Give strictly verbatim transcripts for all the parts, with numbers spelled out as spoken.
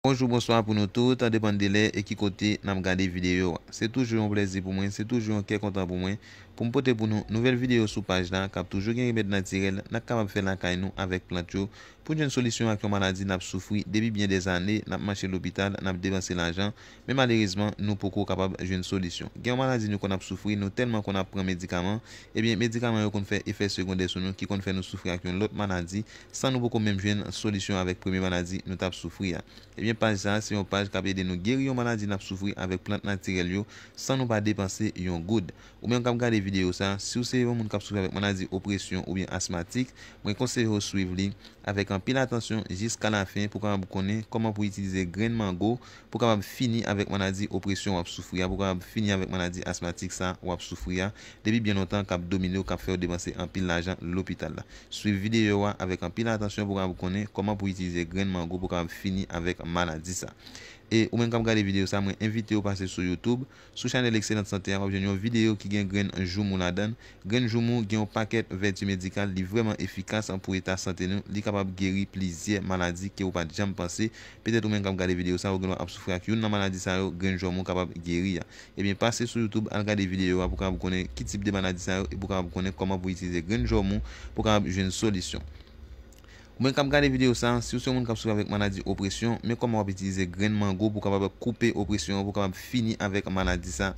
Bonjou, bonswa pou nou tout, depann de lè e ki kote n ap gade videyo a. Se toujou yon plèzi pou mwen, se toujou yon kè kontan pou mwen pou m pote pou nou nouvèl videyo sou paj la k ap toujou gen remèd natirèl n ap kapab fè lakay nou avèk plant yo pou n jwenn solisyon ak yon maladi n ap soufri depi byen dèzane, n ap mache lopital, n ap depanse lajan, men malerezman, nou poko kapab jwenn solisyon. Gen yon maladi nou konn ap soufri, nou tèlman konn ap pran medikaman, ebyen, medikaman yo konn fè efè segondè sou nou ki konn fè nou soufri ak yon lòt maladi, san nou poko menm jwenn solisyon avèk premye maladi nou t ap soufri a. Ebyen, paj sa a se yon paj k ap ede nou geri yon maladi n ap soufri avèk plant natirèl yo, san nou pa depanse yon goud. Ou menm k ap gade videyo sa a, si w se yon moun k ap soufri avèk maladi opresyon oubyen asmatik, mwen konseye w swiv li avèk anpil atansyon jiska lafen pou w kapab konnen kòman pou w itilize grenn mango pou w kapab fini avèk maladi opresyon w ap soufri a, pou w kapab fini avèk maladi asmatik sa w ap soufri a depi byen lontan k ap domine w, k ap fè w depanse anpil lajan lopital la. Swiv videyo a avèk anpil atansyon pou w kapab konnen kòman pou w itilize grenn mango pou w kapab fini avèk maladi sa. E ou menm k ap gade videyo sa, mwen envite w pase sou YouTube, sou chanèl Excellente Santé a, w ap jwenn yon videyo ki gen grenn joumou ladan l. Grenn joumou gen yon pakèt vèti medikal, li vrèman efikas pou eta sante nou, li kapab geri plizyè maladi ke w pa t janm panse. Petèt ou menm k ap gade videyo sa, ou gendwa ap soufri ak youn nan maladi sa yo, grenn joumou kapab geri a. Ebyen, pase sou YouTube, al gade videyo a pou w kapab konnen ki tip de maladi sa yo e pou w kapab konnen kòman pou w itilize grenn joumou pou w kapab jwenn solisyon. Ou menm k ap gade videyo sa, si w se yon moun k ap soufri avèk maladi opresyon, men kòman w ap itilize grenn mango pou w kapab koupe opresyon an, pou w kapab fini avèk maladi sa,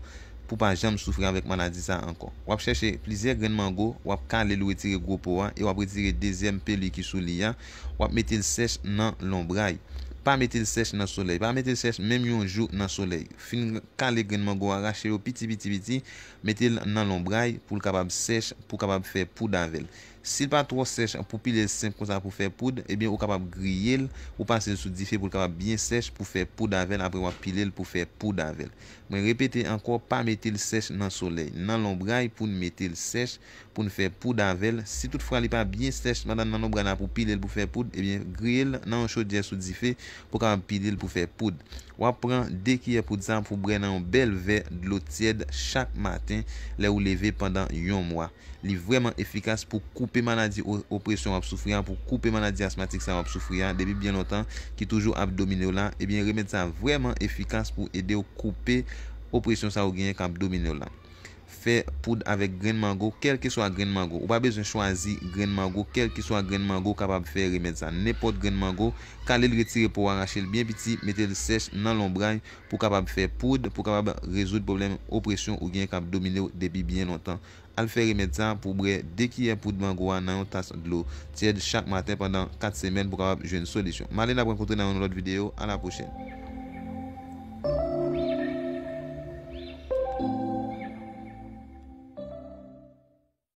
pou w pa janm soufri avèk maladi sa ankò. W ap chèche plizyè grenn mango, w ap kale l, ou retire gwo po a, e w ap retire dezyèm peli ki sou li a, w ap mete l sèch nan lonbray. Pa mete l sèch nan solèy, pa mete l sèch menm yon jou nan solèy. Fin kale grenn mango a, rache yo piti, piti, piti, mete l nan lonbray pou l kapab sèch, pou w kapab fè poud avè l. Si l pa twò sèch pou pile l senp konsa pou fè poud, ebyen ou kapab griye l, ou pase l sou dife pou l kapab byen sèch pou fè poud avè l, apre w ap pile l pou fè poud avè l. Mwen repete ankò, pa mete l sèch nan solèy, nan lonbray pou n mete l sèch, pou n fè poud avè l. Si toutfwa li pa byen sèch pandan nan lonbray la pou pile l pou fè poud, ebyen griye l nan yon chodyè sou dife pou kapab pile l pou fè poud. W ap pran de kiyè poud sa pou bwè nan yon bèl vè dlo tyèd chak maten lè ou leve pandan yon mwa. Li vrèman efikas pou koupe maladi o-, opresyon w ap soufri a, pou koupe maladi asmatik sa w ap soufri a depi byen lontan, ki toujou ap domine w la. Ebyen, remèd sa vrèman efikas pou ede w koupe opresyon sa ou genyen k ap domine w la. Fè poud avèk grenn mango, kèlkeswa grenn mango. Ou pa bezwen chwazi grenn mango, kèlkeswa grenn mango kapab fè remèd sa. Nenpòt grenn mango, kale l, retire po a, rache l byen piti, mete l sèch nan lonbray pou kapab fè poud, pou kapab rezoud pwoblèm opresyon ou gen k ap domine w depi byen lontan. Al fè remèd sa pou bwè de kiyè poud mango a nan yon tas dlo tyèd chak maten pandan kat semèn pou kapab jwenn solisyon. M ale n ap rankontre nan yon lòt videyo. A la pwochèn.